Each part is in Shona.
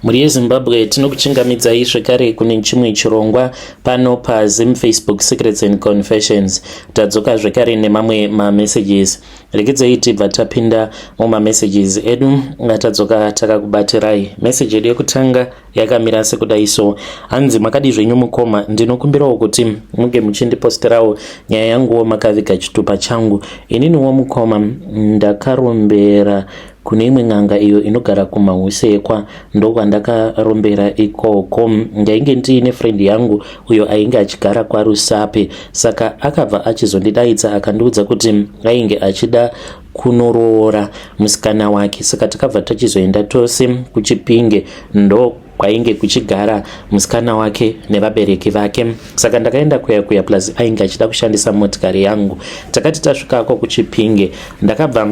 Mhuri yeZimbabwe, tinokuchingamidzai zvekare kune chimwe chirongwa pano paZim Facebook Secrets and Confessions. Tadzoka zvekare nemamwe mamessages. Regedzai tibva tapinda mumamessages edu atadzoka takakubatirai. Message yedu yekutanga yakamira sekudai so. Hanzi, makadi zvenyu mukoma, ndinokumbirawo kuti muge muchindiposterawo nyaya yanguwo makaviga chitupa changu. Ininiwo mukoma ndakarombera kune imwe n'anga iyo inogara kuMahusekwa, ndokwandakarombera ikoko. Ndainge ndiine friend yangu uyo ainge achigara kwaRusape, saka akabva achizondidaidza akandiudza kuti ainge achida kunoroora musikana wake, saka takabva tachizoenda tose kuChipinge, ndo kwainge kuchigara musikana wake nevabereki vake. Saka ndakaenda kuya kuya, plus ainge achida kushandisa motikari yangu. Takati tasvikako kuChipinge, ndakabva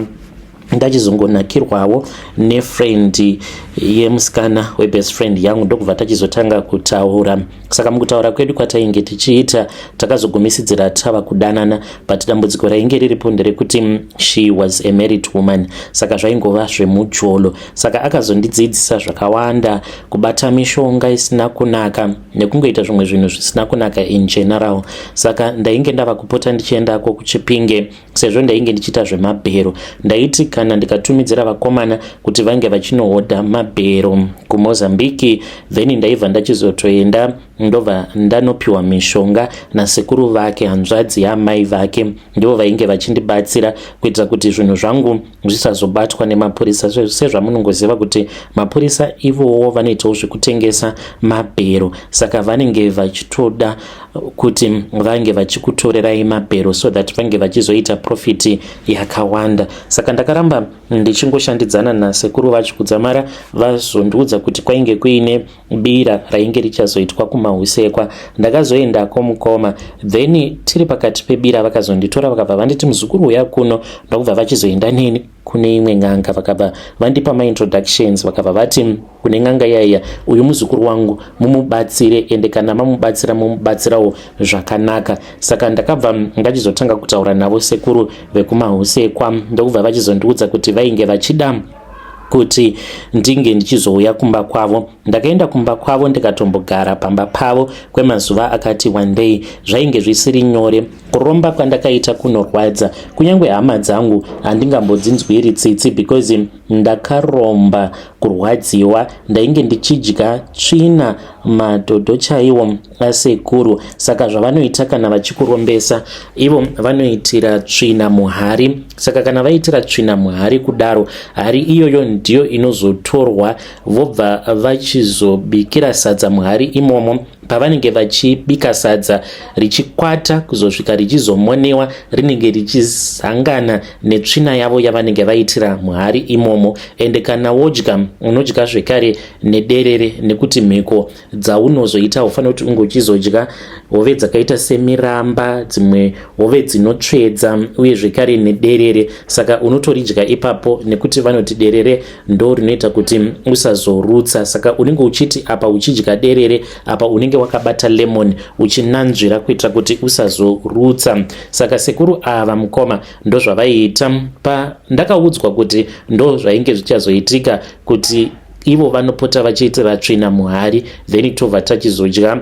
ndachizongonakirwawo nefriend yemusikana webest friend yangu, ndokubva tachizotanga kutaura. Saka mukutaura kwedu kwatainge tichiita, takazogumisidzira tava kudanana, but dambudziko rainge riripo nderekuti she was a married woman, saka zvaingova zvemujolo. Saka akazondidzidzisa zvakawanda, kubata mishonga isina kunaka nekungoita zvimwe zvinhu zvisina kunaka in general. Saka ndainge ndava kupota ndichiendako kuChipinge. Sezvo ndainge ndichiita zvemabhero, ndaiti kana ndikatumidzira vakomana kuti vange vachinohodha mabhero kuMozambiki, then ndaibva ndachizotoenda, ndobva ndanopiwa mishonga nasekuru vake, hanzvadzi yaamai vake. Ndivo vainge vachindibatsira kuitira kuti zvinhu zvangu zvisazobatwa nemapurisa, sezvamunongoziva kuti mapurisa ivowo vanoitawo zvekutengesa mabhero, saka vanenge vachitoda kuti vange vachikutorerai mabhero so that vange vachizoita profit yakawanda. Saka ndakaramba ndichingoshandidzana nasekuru vacho kudzamara vazondiudza kuti kwainge kuine bira rainge richazoitwa kuMahusekwa. Ndakazoendako mukoma, then tiri pakati pebira vakazonditora, vakabva vanditi, "Muzukuru, uya kuno." Ndokubva vachizoenda neni kune imwe n'anga, vakabva vandipa maintroductions, vakabva vati kune n'anga iyaiya, "Uyu muzukuru wangu, mumubatsire, ende kana mamubatsira, mumubatsirawo zvakanaka." Saka ndakabva ndachizotanga kutaura navo sekuru vekuMahusekwa, ndokubva vachizondiudza kuti vainge vachida kuti ndinge ndichizouya kumba kwavo. Ndakaenda kumba kwavo, ndikatombogara pamba pavo kwemazuva akati wandei. Zvainge zvisiri nyore. Kuromba kwandakaita kunorwadza, kunyange hama dzangu handingambodzinzwiri tsitsi, because ndakaromba kurwadziwa. Ndainge ndichidya tsvina, madhodho chaiwo asekuru. Saka zvavanoita kana vachikurombesa, ivo vanoitira tsvina muhari. Saka kana vaitira tsvina muhari kudaro, hari iyoyo ndiyo inozotorwa, vobva vachizobikira sadza muhari imomo. Pavanenge vachibika sadza, richikwata kuzosvika richizomonewa, rinenge richizangana netsvina yavo yavanenge vaitira muhari imomo. Ende kana wodya, unodya zvekare nederere, nekuti mhiko dzaunozoita ufanira kuti unge uchizodya hove dzakaita semiramba, dzimwe hove dzinotsvedza, uye zvekare nederere. Saka unotoridya ipapo, nekuti vanoti derere ndo rinoita kuti usazorutsa. Saka unenge uchiti apa uchidya derere, apa unenge wakabata lemon uchinanzvira kuitira kuti usazorutsa. Saka sekuru ava mukoma ndo zvavaiita. Pandakaudzwa kuti ndo zvainge zvichazoitika, kuti ivo vanopota vachiitira tsvina muhari, then tobva tachizodya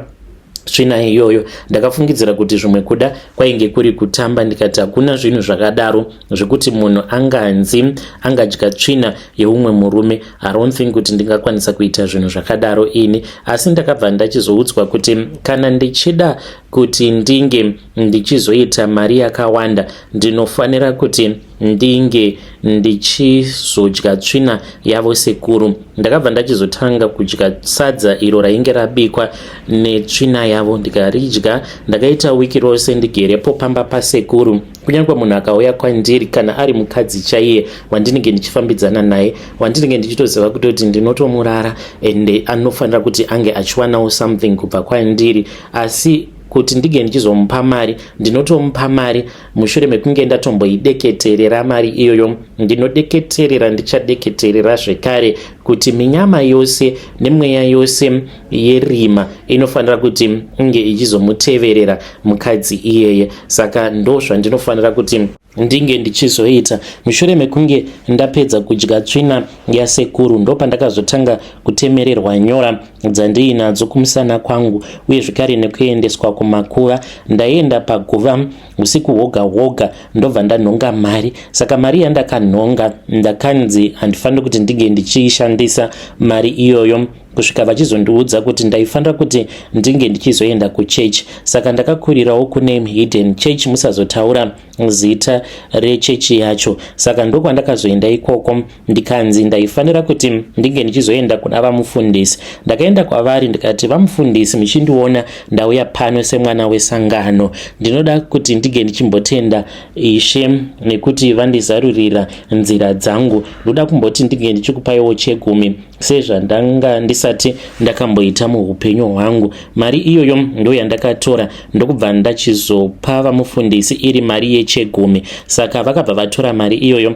tsvina iyoyo, ndakafungidzira kuti zvimwe kuda kwainge kuri kutamba. Ndikati hakuna zvinhu zvakadaro zvekuti munhu anganzi angadya tsvina yeumwe murume. I don't think kuti ndingakwanisa kuita zvinhu zvakadaro ini. Asi ndakabva ndachizoudzwa kuti kana ndichida kuti ndinge ndichizoita mari yakawanda, ndinofanira kuti ndinge ndichizodya tsvina yavo sekuru. Ndakabva ndachizotanga kudya sadza iro rainge rabikwa netsvina yavo, ndikaridya. Ndakaita wiki rose ndigerepo pamba pasekuru. Kunyange munhu akauya kwandiri, kana ari mukadzi chaiye wandinenge ndichifambidzana naye, wandinenge ndichitoziva kutoti ndinotomurara ende anofanira kuti ange achiwanawo something kubva kwandiri, asi kuti ndinge ndichizomupa mari, ndinotomupa mari mushure mekunge ndatomboideketerera mari iyoyo. Ndinodeketerera, ndichadeketerera zvekare kuti minyama yose nemweya yose yerima inofanira kuti inge ichizomuteverera mukadzi iyeye. Saka ndo zvandinofanira kuti ndinge ndichizoita. Mushure mekunge ndapedza kudya tsvina yasekuru, ndopandakazotanga kutemererwa nyora dzandiinadzo kumusana kwangu, uye zvekare nekuendeswa kumakuva. Ndaienda paguva usiku hwoga hwoga, ndobva ndanhonga mari. Saka mari yandakanhonga, ndakanzi handifaniri kuti ndinge ndichiishandisa mari iyoyo kusvika vachizondiudza kuti ndaifanira kuti ndinge ndichizoenda kuchechi. Saka ndakakurirawo kune hidden church, musazotaura zita rechechi yacho. Saka ndokwandakazoenda ikoko, ndikanzi ndaifanira kuti ndinge ndichizoenda kuna vamufundisi. Ndakaenda kwavari ndikati, "Vamufundisi, muchindiona ndauya pano semwana wesangano, ndinoda kuti ndinge ndichimbotenda Ishe nekuti vandizarurira nzira dzangu. Ndoda kumboti ndinge ndichikupaiwo chegumi sezvandanga ndisati ndakamboita muupenyu hwangu." Mari iyoyo ndo yandakatora, ndokubva ndachizopa vamufundisi iri mari yechegumi. Saka vakabva vatora mari iyoyo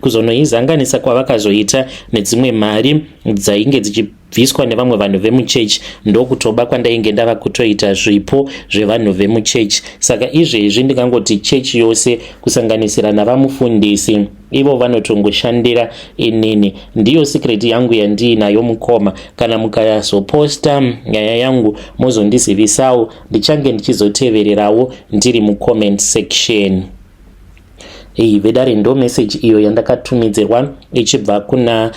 kuzonoizanganisa kwavakazoita nedzimwe mari dzainge dzichibviswa nevamwe vanhu vemuchechi, ndokutoba kwandainge ndava kutoita zvipo zvevanhu vemuchechi. Saka izvezvi ndingangoti chechi yose, kusanganisira navamufundisi, ivo vanotongoshandira inini. Ndiyo secret yangu yandiinayo, mukoma. Kana mukazoposta nyaya yangu, mozondizivisawo, ndichange ndichizotevererawo ndiri mucomment section. Ei vedare, ndo message iyo yandakatumidzirwa ichibva kuna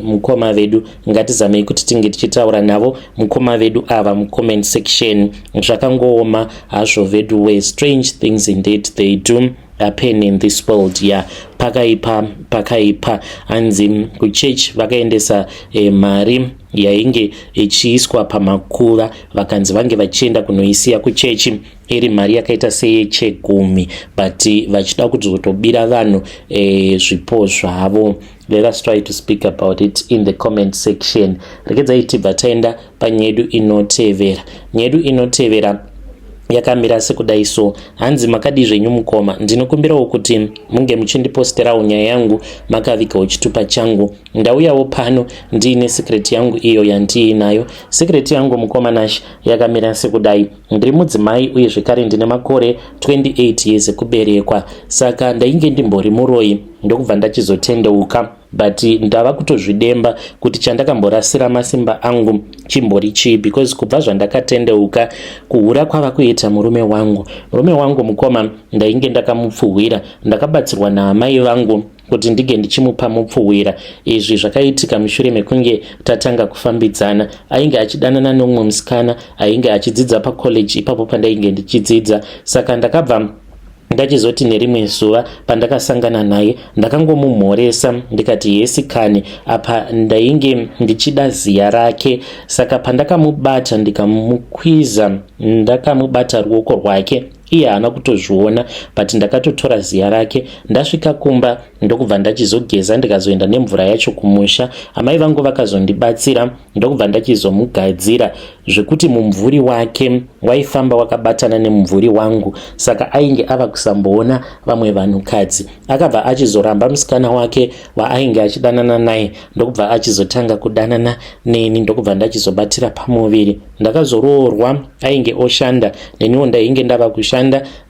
mukoma vedu. Ngatizamei kuti tinge tichitaura navo mukoma vedu ava mucomment section. Zvakangooma hazvo vedu we. Strange things indeed they do happen in this world. Ya, yeah, pakaipa, pakaipa. Hanzi kuchechi vakaendesa mari yainge ichiiswa pamakuva, vakanzi vange vachienda kunoisiya kuchechi iri mari yakaita seyechegumi, but vachida kuzotobira vanhu zvipo zvavo. Let us try to speak about it in the comment section. Regedzai tibva taenda panyedu inotevera. Nyedu inotevera yakamira sekudai so. Hanzi, "Makadi zvenyu mukoma? Ndinokumbirawo kuti munge muchindiposterawo nyaya yangu makavigawo chitupa changu. Ndauyawo pano ndiine secret yangu iyo yandiinayo. Secret yangu, mukoma Nash, yakamira sekudai. Ndiri mudzimai uye zvekare ndine makore 28 years ekuberekwa. Saka ndainge ndimbori muroyi, ndokubva ndachizotendeuka, but ndava kutozvidemba kuti chandakamborasira masimba angu chimbori chii, because kubva zvandakatendeuka, kuhura kwava kuita murume wangu. Murume wangu, mukoma, ndainge ndakamupfuhwira. Ndakabatsirwa naamai vangu kuti ndinge ndichimupa mupfuhwira. Izvi zvakaitika mushure mekunge tatanga kufambidzana. Ainge achidanana nomumwe musikana ainge achidzidza pacollege ipapo pandainge ndichidzidza. Saka ndakabva ndachizoti nerimwe zuva pandakasangana naye, ndakangomumhoresa ndikati, 'Yes kani.' Apa ndainge ndichida ziya rake. Saka pandakamubata ndikamukwiza, ndakamubata ruoko rwake, iye haana kutozviona, but ndakatotora ziya rake. Ndasvika kumba, ndokubva ndachizogeza, ndikazoenda nemvura yacho kumusha. Amai vangu vakazondibatsira, ndokubva ndachizomugadzira zvekuti mumvuri wake waifamba wakabatana nemumvuri wangu. Saka ainge ava kusamboona vamwe vanhukadzi. Akabva achizoramba musikana wake waainge achidanana naye, ndokubva achizotanga kudanana neni, ndokubva ndachizobatira pamuviri. Ndakazoroorwa ainge oshanda, neniwo ndainge ndava kushanda.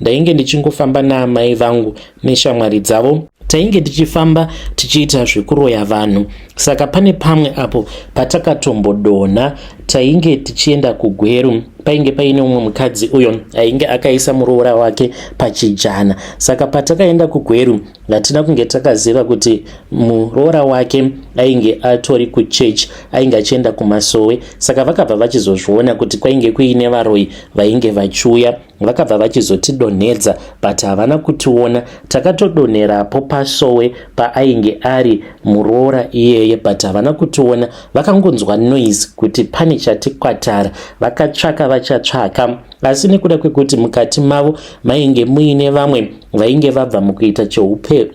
Ndainge ndichingofamba naamai vangu neshamwari dzavo. Tainge tichifamba tichiita zvekuroya vanhu. Saka pane pamwe apo patakatombodonha, tainge tichienda kuGweru. Painge paine umwe mukadzi uyo ainge akaisa muroora wake pachijana. Saka patakaenda kuGweru, hatina kunge takaziva kuti muroora wake ainge atori kuchechi, ainge achienda kumasowe. Saka vakabva vachizozviona kuti kwainge kuine varoyi vainge vachiuya, vakabva vachizotidonhedza, but havana kutiona. Takatodonherapo pasowe paainge ari muroora iyeye, but havana kutiona. Vakangonzwa noise kuti pane chatikwatara, vakatsvaka vachatsvaka, asi nekuda kwekuti mukati mavo mainge muine vamwe vainge vabva mukuita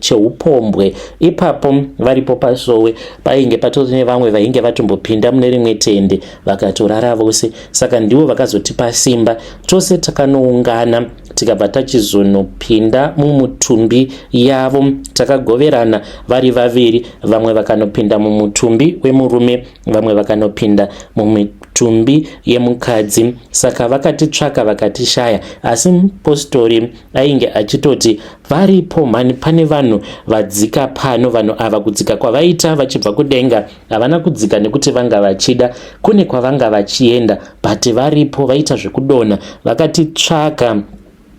cheupombwe ipapo varipo pasowe, painge patori nevamwe vainge vatombopinda mune rimwe tende vakatorara vose. Saka ndivo vakazotipa simba. Tose takanoungana. Tikabva tachizonopinda mumutumbi yavo. Takagoverana vari vaviri, vamwe vakanopinda mumutumbi wemurume, vamwe vakanopinda mumitumbi yemukadzi. Saka vakatitsvaka vakatishaya, asi mupostori ainge achitoti varipo mhani, pane vanhu vadzika pano. Vanhu ava kudzika kwavaita vachibva kudenga, havana kudzika nekuti vanga vachida, kune kwavanga vachienda, but varipo, vaita zvekudonha, vakatitsvaka.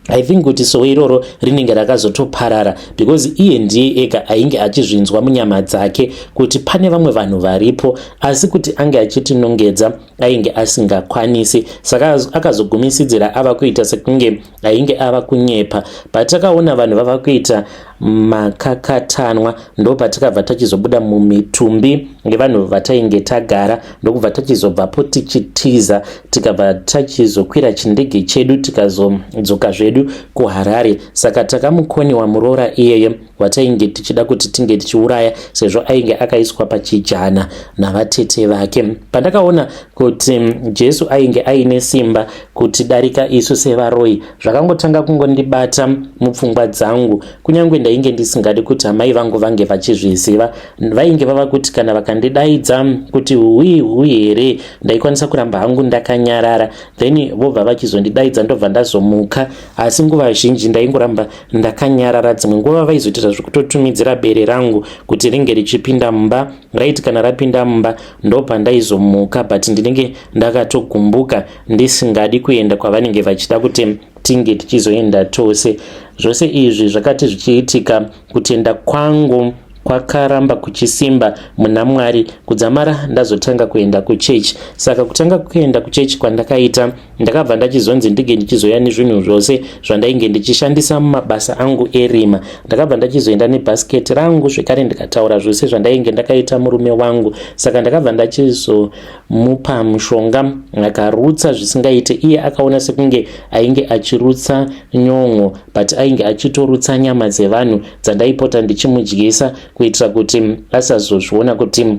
I think kuti sowe iroro rinenge rakazotoparara because iye ndiye ega ainge achizvinzwa munyama dzake kuti pane vamwe vanhu varipo, asi kuti ange achitinongedza ainge asingakwanisi. Saka akazogumisidzira ava kuita sekunge ainge ava kunyepa. Patakaona vanhu vava kuita makakatanwa, ndo patakabva tachizobuda mumitumbi ngevanhu vatainge tagara, ndokubva tachizobvapo tichitiza, tikabva tachizokwira chindege chedu, tikazodzoka zvedu kuHarare. Saka takamukoniwa muroora iyeye watainge tichida kuti tinge tichiuraya, sezvo ainge akaiswa pachijana navatete vake. Pandakaona kuti Jesu ainge aine simba kutidarika isu sevaroyi, zvakangotanga kungondibata mupfungwa dzangu. Kunyange ndainge ndisingadi kuti amai vangu vange vachizviziva, vainge vava kuti kana vakandidaidza kuti hui hui here, ndaikwanisa kuramba hangu ndakanyarara, then vobva vachizondidaidza, ndobva ndazomuka. Asi nguva zhinji ndaingoramba ndakanyarara. Dzimwe nguva vaizoita zvekutotumidzira bere rangu kuti ringe richipinda mumba. Right, kana rapinda mumba ndopandaizomuka, but ndinenge ndakatogumbuka, ndisingadi kuenda kwavanenge vachida kuti tinge tichizoenda tose. Zvose izvi zvakati zvichiitika, kutenda kwangu kwakaramba kuchisimba muna Mwari kudzamara ndazotanga kuenda kuchechi. Saka kutanga kuenda kuchechi kwandakaita, ndakabva ndachizonzi ndinge ndichizoya nezvinhu zvose zvandainge ndichishandisa mumabasa angu erima. Ndakabva ndachizoenda nebhasiketi rangu zvekare, ndikataura zvose zvandainge ndakaita murume wangu. Saka ndakabva ndachizomupa mushonga, akarutsa zvisingaite. Iye akaona sekunge ainge achirutsa nyon'o, but ainge achitorutsa nyama dzevanhu dzandaipota ndichimudyisa kuitira kuti asazozviona kuti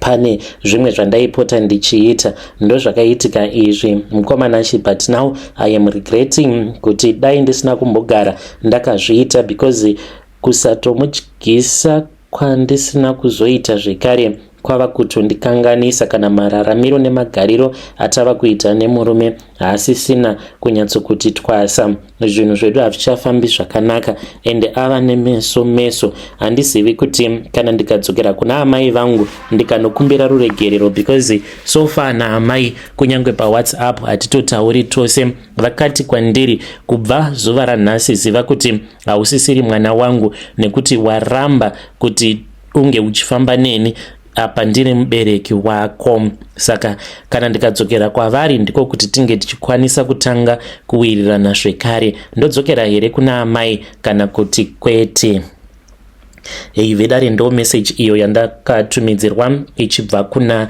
pane zvimwe zvandaipota ndichiita. Ndozvakaitika izvi, mukomanashi, but now I am regretting kuti dai ndisina kumbogara ndakazviita, because kusatomudyisa kwandisina kuzoita zvekare kwava kutondikanganisa. Kana mararamiro nemagariro atava kuita nemurume haasisina kunyatsokuti twasa. Zvinhu zvedu hazvichafambi zvakanaka, ende ava nemeso meso. Handizivi kuti kana ndikadzokera kuna amai vangu ndikanokumbira ruregerero, because so far naamai kunyange paWhatsApp hatitotauri tose. Vakati kwandiri, "Kubva zuva ranhasi ziva kuti hausisiri mwana wangu, nekuti waramba kuti unge uchifamba neni apa ndiri mubereki wako." Saka kana ndikadzokera kwavari, ndiko kuti tinge tichikwanisa kutanga kuwirirana zvekare. Ndodzokera here kuna amai kana kuti kwete? Hei vedare, ndo message iyo yandakatumidzirwa ichibva kuna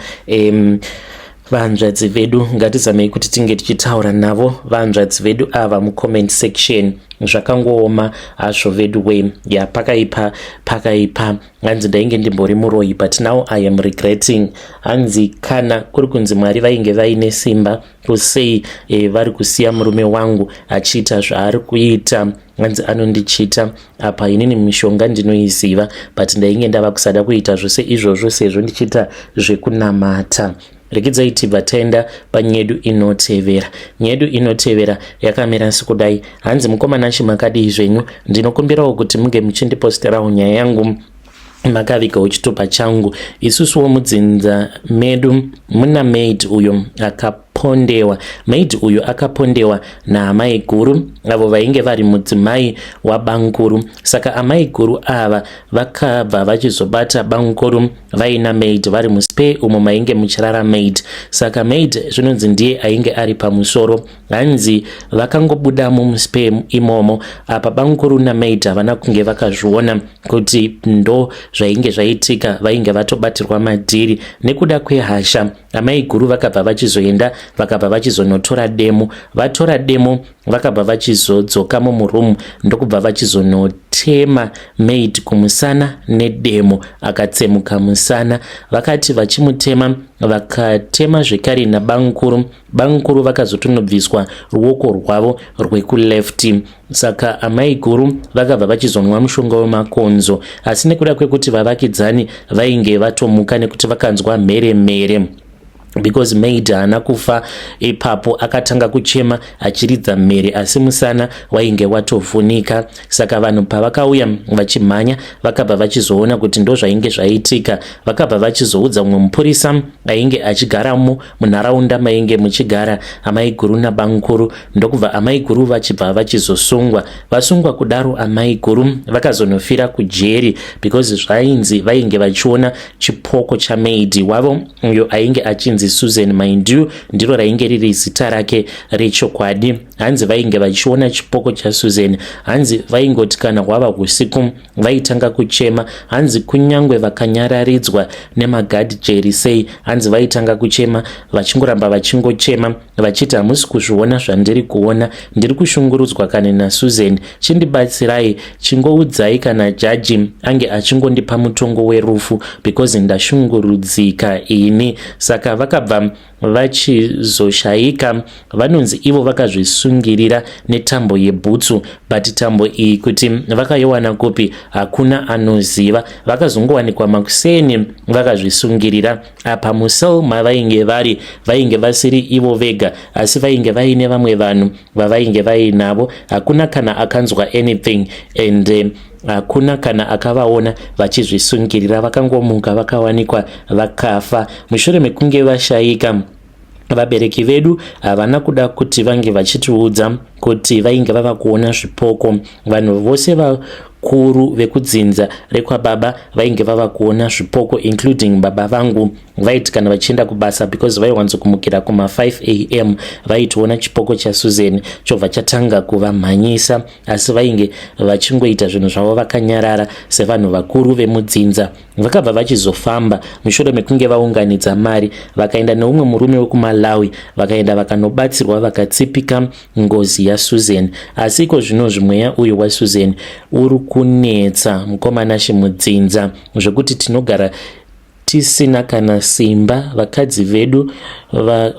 vanzvadzi vedu. Ngatizamei kuti tinge tichitaura navo vanzvadzi vedu ava mucomment section. Zvakangooma hazvo vedu we. Ya, pakaipa, pakaipa. Hanzi ndainge ndimbori muroyi, but now I am regretting. Hanzi kana kuri kunzi Mwari vainge vaine simba kusei vari kusiya murume wangu achiita zvaari kuita? Hanzi anondichita apa, inini mishonga ndinoiziva, but ndainge ndava kusada kuita zvose izvozvo sezvo ndichiita zvekunamata. Rekidzai tibva taenda panyedu inotevera. Nyedu inotevera yakamira sekudai. Hanzi, "Mukomanachi, makadii zvenyu? Ndinokumbirawo kuti munge muchindiposterawo nyaya yangu makavigawo chitupa changu. Isusuwo mudzinza medu muna maid uyo akapondewa. Maid uyu akapondewa naamai guru avo vainge vari mudzimai wabanguru. Saka amai guru ava vakabva vachizobata banguru vaina maid vari muspare umo mainge muchirara maid. Saka maid zvinonzi ndiye ainge ari pamusoro. Hanzi vakangobuda mumuspare imomo apa, banguru namaid havana kunge vakazviona kuti ndo zvainge zvaitika. Vainge vatobatirwa madhiri. Nekuda kwehasha, amai guru vakabva vachizoenda, vakabva vachizonotora demo. Vatora demo, vakabva vachizodzoka mumurumu, ndokubva vachizonotema." Vakatema maid kumusana nedemo akatsemuka musana. Vakati vachimutema vakatema zvekare nabamukuru. Bamukuru vakazotonobviswa ruoko rwavo rwekuleft. Saka amaiguru vakabva vachizonwa mushonga wemakonzo asi nekuda kwekuti vavakidzani vainge vatomuka nekuti vakanzwa mhere mhere because maid haana kufa ipapo akatanga kuchema achiridza mhere asi musana wainge watovhunika. Saka vanhu pavakauya vachimhanya vakabva vachizoona kuti ndozvainge zvaitika. Vakabva vachizoudza mumwe mupurisa ainge achigaramo munharaunda mainge muchigara amaiguru nabamukuru ndokubva amaiguru vachibva vachizosungwa. Vasungwa kudaro amaiguru vakazonofira kujeri because zvainzi vainge vachiona chipoko chamaid wavo uyo ainge achinzi Susan Maindu, ndiro rainge riri zita rake rechokwadi. Hanzi vainge vachiona chipoko chaSusan. Hanzi vaingoti kana hwava usiku vaitanga kuchema. Hanzi kunyangwe vakanyararidzwa nemagadhijeri sei, hanzi vaitanga kuchema vachingoramba vachingochema vachiti hamusi kuzviona zvandiri kuona, ndiri kushungurudzwa kani naSusan, chindibatsirai, chingoudzai kana jaji ange achingondipa mutongo werufu because ndashungurudzika ini. Saka vakabva vachizoshaika. Vanonzi ivo vakazvisungirira netambo yebhutsu, but tambo iyi kuti vakaiwana kupi hakuna anoziva. Vakazongowanikwa makuseni vakazvisungirira. Apa mucell mavainge vari vainge vasiri ivo vega, asi vainge vaine vamwe vanhu vavainge vainavo. Hakuna kana akanzwa anything and hakuna kana akavaona vachizvisungirira. Vakangomuka vakawanikwa vakafa. Mushure mekunge vashayika, vabereki vedu havana kuda kuti vange vachitiudza kuti vainge vava kuona zvipoko. Vanhu vose vakuru vekudzinza rekwababa vainge vava kuona zvipoko, including baba vangu. Vaiti kana vachienda kubasa, because vaiwanzokumukira kuma5 am, vaitoona chipoko chaSusan chobva chatanga kuvamhanyisa, asi vainge vachingoita zvinhu zvavo vakanyarara sevanhu vakuru vemudzinza. Vakabva vachizofamba mushure mekunge vaunganidza mari, vakaenda neumwe murume wekuMalawi, vakaenda vakanobatsirwa, vakatsipika ngozi yaSusan. Asi iko zvinozvi mweya uyu waSusan uri kunetsa mukomana chimudzinza zvekuti tinogara tisina kana simba. Vakadzi vedu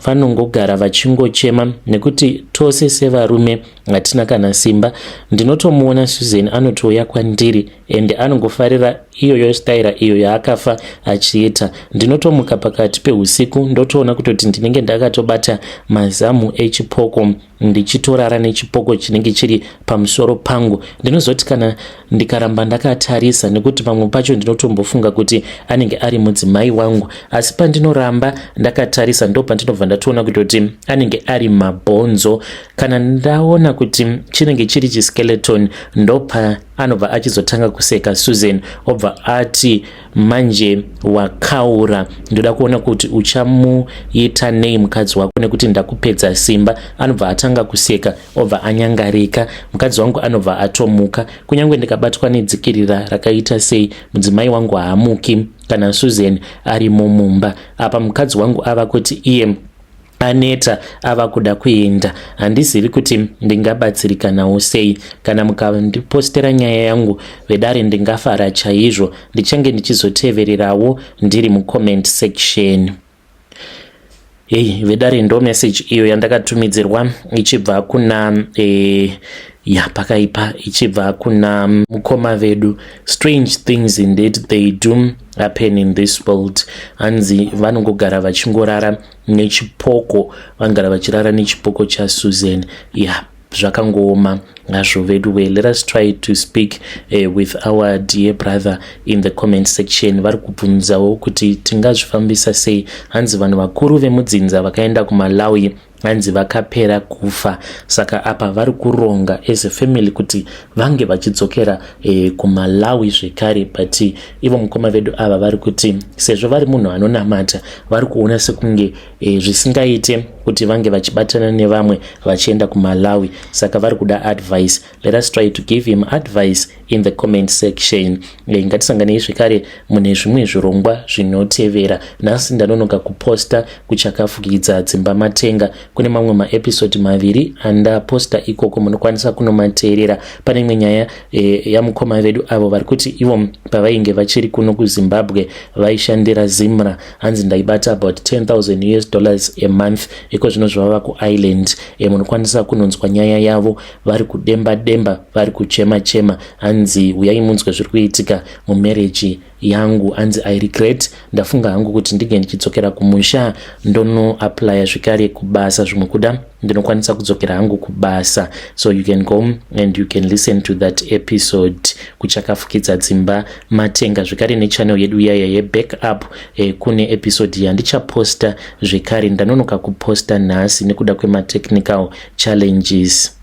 vanongogara vachingochema nekuti tose sevarume hatina kana simba. Ndinotomuona Susan anotouya kwandiri ende anongofarira iyoyo staira iyo yaakafa achiita. Ndinotomuka pakati peusiku ndotoona kutoti ndinenge ndakatobata mazamu echipoko, ndichitorara nechipoko chinenge chiri pamusoro pangu. Ndinozoti kana ndikaramba ndakatarisa, nekuti pamwe pacho ndinotombofunga kuti anenge ari mudzimai wangu, asi pandinoramba ndakatarisa ndo pandinobva ndatoona kutoti anenge ari mabhonzo. Kana ndaona kuti chinenge chiri chiskeleton, ndopa anobva achizotanga kuseka Susan, obva ati, "Manje wakaura, ndoda kuona kuti uchamuita nei mukadzi wako nekuti ndakupedza simba." Anobva atanga kuseka, obva anyangarika. Mukadzi wangu anobva atomuka. Kunyange ndikabatwa nedzikirira rakaita sei, mudzimai wangu haamuki kana Susan arimo mumba. Apa mukadzi wangu ava kuti iye aneta, ava kuda kuenda. Handizivi kuti ndingabatsirikanawo sei. Kana mukandipostera nyaya yangu vedare, ndingafara chaizvo. Ndichange ndichizotevererawo ndiri mucomment section. Hei vedare, ndo message iyo yandakatumidzirwa ichibva kuna ya pakaipa, ichibva kuna mukoma vedu. Strange things indeed, they do happen in this world. Hanzi vanongogara vachingorara nechipoko, vanogara vachirara nechipoko chaSusan. Ya, zvakangooma hazvo vedu we. Let us try to speak with our dear brother in the comment section. Vari kubvunzawo kuti tingazvifambisa sei. Hanzi vanhu vakuru vemudzinza vakaenda kuMalawi, hanzi vakapera kufa. Saka apa vari kuronga as a family kuti vange vachidzokera kuMalawi zvekare, but ivo mukoma vedu ava vari kuti sezvo vari munhu anonamata, vari kuona sekunge zvisingaite kuti vange vachibatana nevamwe vachienda kuMalawi. Saka vari kuda advice. Let us try to give him advice in the comment section. Ngatisanganei zvekare mune zvimwe zvirongwa zvinotevera. Nhasi ndanonoka kuposta kuchakafukidza dzimba matenga. Kune mamwe maepisode maviri andaposta ikoko, munokwanisa kunomateerera. Pane imwe nyaya yamukoma vedu avo vari kuti ivo pavainge vachiri kuno kuZimbabwe vaishandira Zimra. Hanzi ndaibata about 10,000 US dollars a month. Iko zvino zvavava kuIreland, munokwanisa kunonzwa nyaya yavo. Vari kudemba demba, vari kuchema chema. Hanzi uyai munzwe zviri kuitika mumarriage yangu. Hanzi I regret, ndafunga hangu kuti ndinge ndichidzokera kumusha, ndonoapplya zvekare kubasa, zvimwe kuda ndinokwanisa kudzokera hangu kubasa. So you can go and you can listen to that episode, kuchakafukidza dzimba matenga. Zvekare nechannel yedu iyaya yebackup, kune episode yandichaposta zvekare. Ndanonoka kuposta nhasi nekuda kwematechnical challenges.